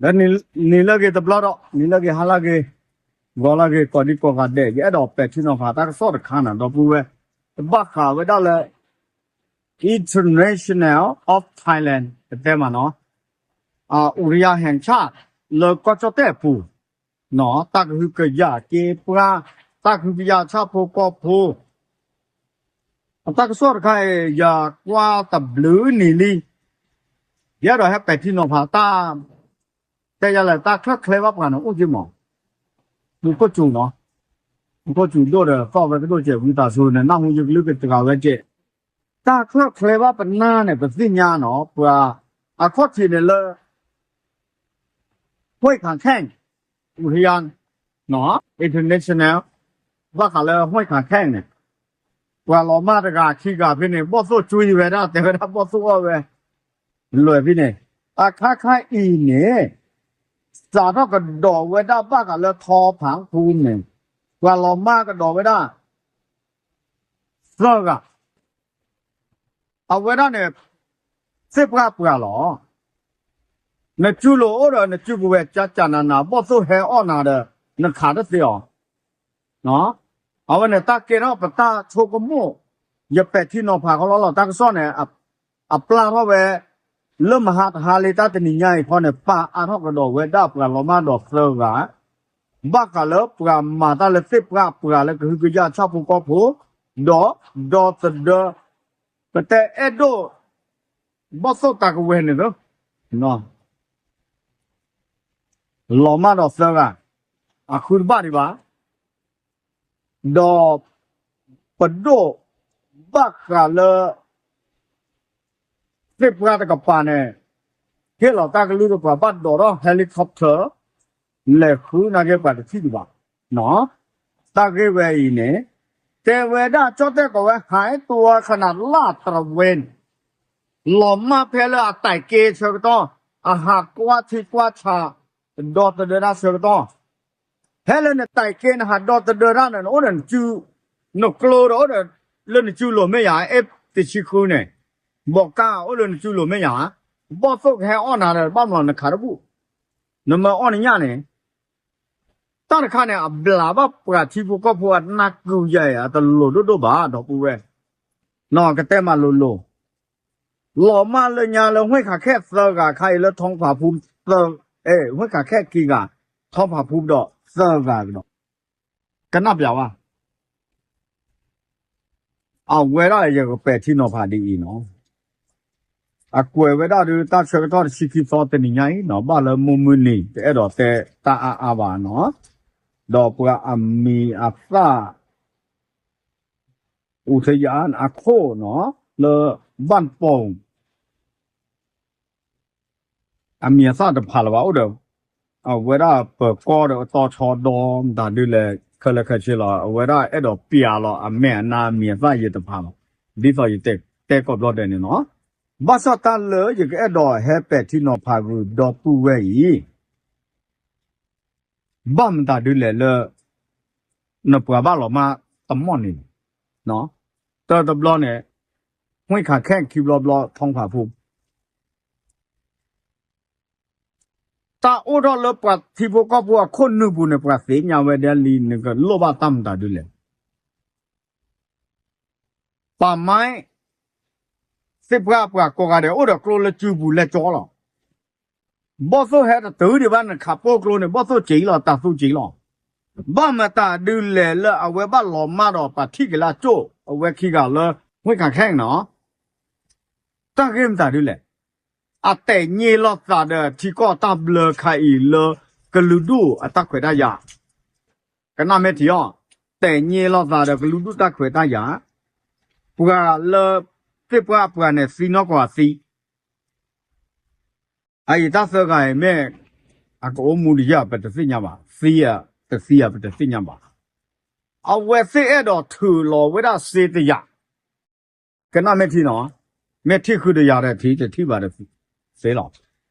လၢနံၤလၢအဂ့ၤတဘျီဒီး နံၤလၢအဂ့ၤ ဟါလၢအဂ့ၤ ဂီၤလၢအဂ့ၤ ကိးဒံကိးဂၤဒဲး ယအဲၣ်ဒိးပဲာ်ထံနီၤဖးတၢ်ကစီၣ်တခါန့ၣ် ဒီပုၢ်ဝဲၢ် တဘၣ်ဃးဝဲဒၣ်လၢ International of Thailand ကတဲမးနီၤ အူရယၤဟဲၣ်ဆၣ် လၢကီၢ်ကၠီၣ်တဲၣ်အပူၤ တၢ်ကဟုကယာ်က့ၤပှၤ တၢ်ကဟုကယာ်ဆၣ်ဖိကီၢ်ဖိ အတၢ်ကစီၣ်တခါအံၤ ယကွၢ်တဘျုးနံၤလံ ယအဲၣ်ဒိးဟဲပဲာ်ထံနီၤဖးတၢ် တဲယၤလဲၣ် တၢ်ချၢၣ်ချဲဘၣ်ပှၤန့ၣ်အိၣ်က့မး မူခိၣ်စူၤနီၤ မူခိၣ်စူၤဒိၣ်ဒီးသီၣ်ဝဲကဒိၣ်စဲး ဝံသးစူၤန့ၣ် နၢ်ဟူယကလုၢ်ကတဂၤဝဲကဲး တၢ်ချၢၣ်ချဲဘၣ်ပနၢ်န့ၣ် ပသ့ၣ်ညါနီၤ ပှၤ အခီၣ်ထံးန့ၣ်လၢ ဟွဲၣ်ခးခဲၣ် အူထယါ international ဘၣ်ဃးလၢဟွဲၣ်ခးခဲၣ်န့ၣ် ပှၤလီၤမၢ်တဂၤခံဂၤဖဲန့ၣ် ဘီၣ်သိၣ်ကွံဝဲဒၣ် တဲဝဲဒၣ်ဘီၣ်သိၣ်အီၣ်ဝဲ လွဲၢ်ဖဲန့ၣ် အခါခါအံၤန့ၣ် စးထီၣ်ကဒီးဝဲဒၣ်ဘၣ်ဃးလၢထီဖးဖူန့ၣ် ပှၤလီၤမၢ်ကဒီးဝဲဒၣ် သၢဂၤ အဝဲဒၣ်န့ၣ် သ့ၣ်ပှၢ်ပှၢ်လီၤ. နစုလိၤအိၣ်ဒီးနစုကဝဲၤ ကကနန ဘီၣ်သိၣ်ဟဲအီၣ်နၤဒီး နခးတသ့အီၤ. အဝဲန့ၣ်တၢ်ကဲထီၣ်ပတၢ်ဆိကမိၣ် ယပဲာ်ထံနီၤဖးခီလီၤလီၤ တၢ်ကစီၣ်န့ၣ် အပျၢ်ထီၣ်ဝဲ လၢမဟါတဟါလံ တၢ်တနံၤညါအံၤခီန့ၣ် ပာ်အါထီၣ်ကဒီးဝဲဒၣ်ပှၤလီၤမၢ်ဒီးသၢဂၤ ဘၣ်ဃးလၢပှၤမၤတၢ်လၢသ့ၣ်ပှၢ်ပှၢ်လၢကဟုကယာ်ဆၣ်ဖိကီၢ်ဖိ ဒီး ဒီသဒၢ ပတဲအဲၣ်ဒိၣ် ဘီၣ်သိၣ်တၢ်ကဝဲၤန့ၣ်လီၤ. လီၤမၢ်ဒီးသၢဂၤ အဃုတဘၣ်ဒံးဘၣ် ဒီး ပဒိၣ် ဘၣ်ဃးလၢ သ့ၣ်ပှၢ်တကပၤန့ၣ် ဟ့ၣ်လီၤတၢ်ကလုၢ်ဒီးပှၤဘၣ်ဒိးထီၣ် helicopter လဲၤဃုနာ်က့ပှၤတထံၣ်ဒံးဘၣ်. တၢ်ဂ့ၢ်ဝဲအံၤန့ၣ် တဲဝဲဒၣ်ကၠီၣ်တဲၣ်ကိးဝဲ ဟးအဲၣ်တူဝါခနလၢ်တရဝဲန့ၣ် လီၤမၢ်ဖဲလၢအတၢ်က့ဆၢကတီၢ် အဟးကွၢ်ထံကွၢ်ဆး ဒီသဒၢတၢ်ဆၢကတီၢ် ဖဲလၢနတၢ်က့နဟးဒီသဒၢတၢ်န့ၣ် နအိၣ်ဒီးနစု နကျိဒီးအိၣ်ဒီး လၢနစုလိၤမ့ၢ်ယၤ F တဆံဃုန့ၣ် ဘီးကၢ်အိၣ်လၢနစုလိၤမ့ၢ်ယၤ ဘီၣ်သိၣ်ကဟဲအီၣ်နၤဒီးဘၣ်မနုၤနခးတဘူၣ် နမ့ၢ်အီၣ်နညၣ်န့ၣ် တၢ်တခါန့ၣ် အဘျးဘၣ်ပှၤထံဖိကီၢ်ဖိအနၢ်ကုယၤအံၤ အတလိၤဒိၣ်ဒိၣ်ဘၣ် ဒီပုၢ်ဝဲၢ် ကတဲမးလိၤလိၤ လီၤမၢ်လၢညါလၢ ဟွဲၣ်ခးခဲၣ်သၢဂၤခါအံၤလၢထီဖးဖူ ဟွဲၣ်ခးခဲၣ်ခံဂၤ ထီဖးဖူဒီးသၢဂၤကဒီး ကနၣ်ပျးဝဲ အဝဲဒၣ်ယကပဲာ်ထံနီၤဖးဒ်အံၤနီၤ အကွဲးဝဲဒၣ်ဒုး တၢ်ဆၢကတီၢ်တဆံခံသီတနံၤညါအံၤနီၤ ဘၣ်လၢမုၢ်မုၢ်နံၤ တအဲၣ်ဒိးတဲတၢ်အါအါဘၣ်နီၤ ဒီးပှၤအမံၤအသၣ် အူထယါအခိၣ်နီၤ လၢဘၣ်ပိာ် အမံၤအသၣ်တဖၣ်လၢၤဘၣ် အိၣ်ဒီး အဝဲဒၣ်ပၢၤကီၢ်ဒီးအတီၤဆီဒီ မတၤဒုလဲၣ် ခဲလၢာ်ခဲဆ့လီၤ အဝဲဒၣ်အဲၣ်ဒိးပျးလီၤအမဲာ်အနါအမံၤအသၣ်ယတဖၣ်လီၤ ဒ်သိးယတဲကိးဘျီဒဲးန့ၣ်လီၤ. ဘၣ်ဆၣ်တၢ်လၢယကအဲၣ်ဒိးဟဲပဲာ်ထံနီၤဖးဂုာ်ဒီပုၢ်ဝဲၢ်အံၤ ဘၣ်မတၤဒုလဲၣ်လၢ နပှၤဘၣ်လီၤမၢ်တမီၢ်န့ၣ် တၢတဘျီန့ၣ် ဟွံၣ်ခးခဲၣ်ခံဘျီဘျီ ထီဖးဖူ တၢ်အိၣ်ထီၣ်လၢပှၤထံဖိကီၢ်ဖိအခိၣ်နူာ်ပူၤန့ၣ် ပှၤသ့ၣ်ညါဝဲဒၣ်လံ နကလိၣ်ဘၣ်တၢ်မတၤဒုလဲၣ် ပမါ သ့ၣ်ပှၢ်ပှၤကိးဂၤဒဲး အိၣ်ဒီးကျိလၢစုပူၤလဲၤကၠီလီၤ. ဘီၣ်သိၣ်ဟဲတတုၤဒံးဘၣ် နခးပိၢ်ကျိန့ၣ် ဘီၣ်သိၣ်က့ၤလီၤ တၢ်သူက့ၤလီၤ. ဘၣ်မတၤဒုလဲၣ်လၢအဝဲဘၣ်လီၤမၢ်ဒီးပှၤထံၣ်က့ၤလၢအကၠိၣ် အဝဲခံဂၤလၢ ဟွံၣ်ခးခဲၣ်နီၤ တၢ်ဂ့ၢ်မတၤဒုလဲၣ်. အတဲာ်ည့လိာ်သးဒီးထံကီၢ်တၢ်ဘျၢခါအံၤလၢ ကလုာ်ဒူၣ်အတၢ်ခွဲးတၢ်ယာ် ကနၣ်မ့ၢ်ထံအီၤ တဲာ်ည့လိာ်သးဒီးကလုာ်ဒူၣ်တၢ်ခွဲးတၢ်ယာ် ပှၤလၢ သ့ၣ်ပှၢ်ပှၤန့ၣ်သံနီၢ်ကီၢ်အသံ အအံၤတၢ်သၢဂၤအံၤမ့ၢ် အကအိၣ်မူတယၢ်ပတသ့ၣ်ညါဘၣ် သံဧါတသံဧါပတသ့ၣ်ညါဘၣ်. အဝဲသ့ၣ်အဲၣ်ဒိးထုးလီၤဝဲဒၣ်စ့တယာ် ကနၣ်မ့ၢ်ထံနီၤ မ့ၢ်ထံၣ်ဃုာ်တယာ်ဒီးထံၣ်တထံၣ်ဘၣ်ဒီးသ့လီၤ.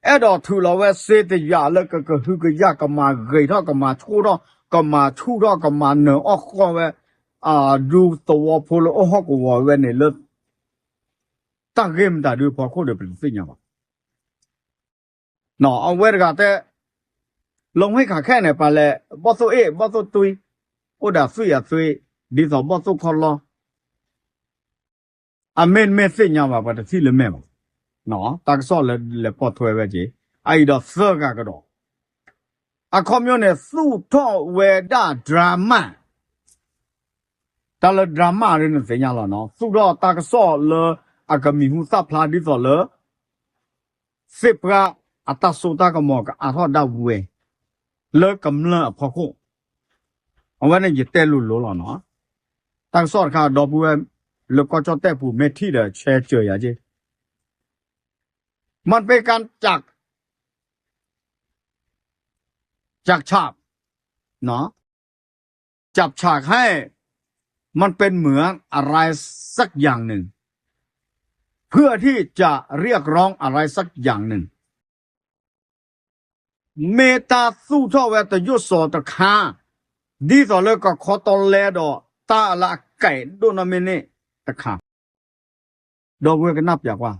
အဲၣ်ဒိးထုးလီၤဝဲစ့တယာ်လၢကကဟုကယာ် ကမၤဂ့ၤထီၣ် ကမၤဆိၣ်ထီၣ် ကမၤဆူၣ်ထီၣ် ကမၤနၢၤအီၣ်ဃီၣ်ဝဲ ဒူသဝီဖိလၢအိၣ်ဟီၣ်ကဝီၤဝဲန့ၣ်လၢ တၢ်ဂ့ၢ်မတၤဒုအဖီခိၣ်ဒီးပတသ့ၣ်ညါဘၣ်. အဝဲတဂၤတဲ လီၢ်ဟ့ၣ်ခးခဲန့ၣ် ပှၤလဲၤဘီၣ်သိၣ်အ့ၣ် ဘီၣ်သိၣ်တွံ အိၣ်ဒီးသွံၣ်အသွံၣ် ဒ်သိးဘီၣ်သိၣ်ခီလီ အမ့ၢ်တမ့ၢ်သ့ၣ်ညါဘၣ် ပှၤတထံၣ်လၢမဲာ်ဘၣ်. တၢ်ကစီၣ်လၢလဲၤပိာ်ထွဲဝဲက့ၤ အအံၤဒီးသၢဂၤကဒီး အခီပညီန့ၣ် သူၣ်ထီၣ်ဝဲဒၣ် drama တၢ်လၢ drama ဒ်နသ့ၣ်ညါလီၤနီၤ သူၣ်ထီၣ်တၢ်ကစီၣ်လၢအကမံၤဟူသၣ်ဖျါဒ်သိးလၢ သ့ၣ်ပှၢ်အတၢ်စိတၢ်ကမီၤကအါထီၣ်ဒၣ်ဝဲ လၢကမျၢၢ်အဖီခိၣ် အဝဲန့ၣ်ယတဲလိၤလိၤလီၤနီၤ. တၢ်ကစီၣ်တခါ ဒီပုၢ်ဝဲၢ်လၢကီၢ်ကၠီၣ်တဲၣ်ပူၤ မ့ၢ်ထံၣ်ဒီး share စၢၤယၤက့ၤ มันเป็นการจับ จับฉาก เนาะ จับฉากให้ มันเป็นเหมือนอะไรสักอย่างหนึ่ง เพื่อที่จะเรียกร้องอะไรสักอย่างหนึ่ง မ့ၢ်တၢ်သူၣ်ထီၣ်ဝဲတယိၣ်စီၤတခါ ဒ်သိးလၢကခီတီလဲဒီးတၢ်လၢအကဲးဒိၣ်နီၢ်မ့ၢ်န့ၣ်တခါ ဒီပုၢ်ဝဲၢ်ကနၣ်ပျးကွၢ်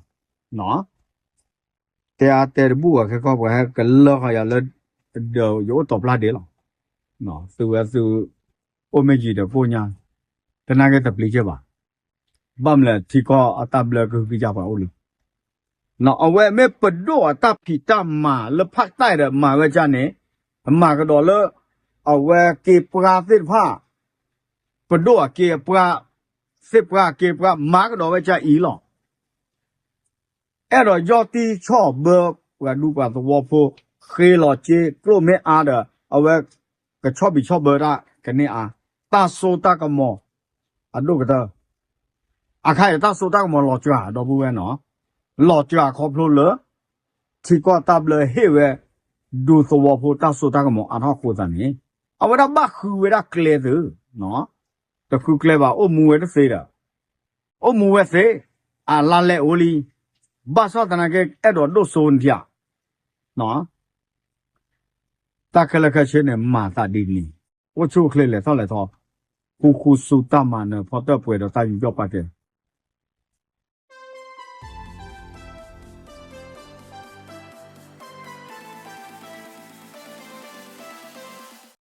တဲအါတဲတဘူၣ်ဘၣ် ခဲကီၢ်ပှၤဟဲကလၢဃီၤယၤလၢ ဒီးယအိၣ်တီၤပျၢ်ဒ့လီၤ. သုဝဲသု အိၣ်မ့ၢ်ယံၤဒီးကိၣ်ညါ တနာ်က့တပျံၤက့ၤဘၣ်. ဘၣ်မနုၤလဲၣ် ထံကီၢ်အတၢ်ဘျၢကဟုကယာ်ပှၤအိၣ်လံ. အဝဲမ့ၢ်ပဒိၣ်အတၢ်ဖံးတၢ်မၤလၢဖးတၢ်ဒီးမၤဝဲဒ်န့ၣ် မၤကဒီးလၢ အဝဲက့ၤပှၤသ့ၣ်တဖၣ် ပဒိၣ်အက့ၤပှၤ သ့ၣ်ပှၢ်က့ၤပှၤ မၤကဒီးဝဲဒ်အံၤလီၤ. အဲၣ်ဒိးယီၢ်တံၢ်ဆီၣ်ဘၢပှၤဒူပှၤသဝီဖိ ဃ့လီၤစ့ကျိၣ်မ့ၢ်အါဒီး အဝဲကဆီၣ်ဘံးဆီၣ်ဘၢတၢ်ကန့ၢ်အါ တၢ်စိတၢ်ကမီၤအဒိၣ်ကတၢၢ် အခါအံၤတၢ်စိတၢ်ကမီၤလီၤစှၤ ဒီပုၢ်ဝဲၢ်နီၤ လီၤစှၤခီဖျိလၢ ထံကီၢ်တၢ်ဘျၢဟ့ၣ်ဝဲ ဒူသဝီဖိတၢ်စိတၢ်ကမီၤအါထီၣ်အဃိသတးန့ၣ် အဝဲဒၣ်ဘၣ်ဃုဝဲဒၣ်ကျဲသု တဃုကျဲဘၣ် အိၣ်မူဝဲတသ့ဒီး အိၣ်မူဝဲသ့ အလါလဲအိၣ်လံ ဘၣ်ဆၣ်သနာ်က့ အဲၣ်ဒိးဒိၣ်စိနထံၣ်ဧါ တၢ်ခဲလၢာ်ခဲဆ့န့ၣ် မၤသးဒ်န့ၣ် အိၣ်ဆူၣ်အိၣ်ချ့လဲၤထီၣ်လဲၤထီ ဃူဃူဆူတၢ်မၤနၢၤဖီတၢၣ်ပှဲၤဒီးတၢ်ယူးယီၣ်ပာ်ကဲ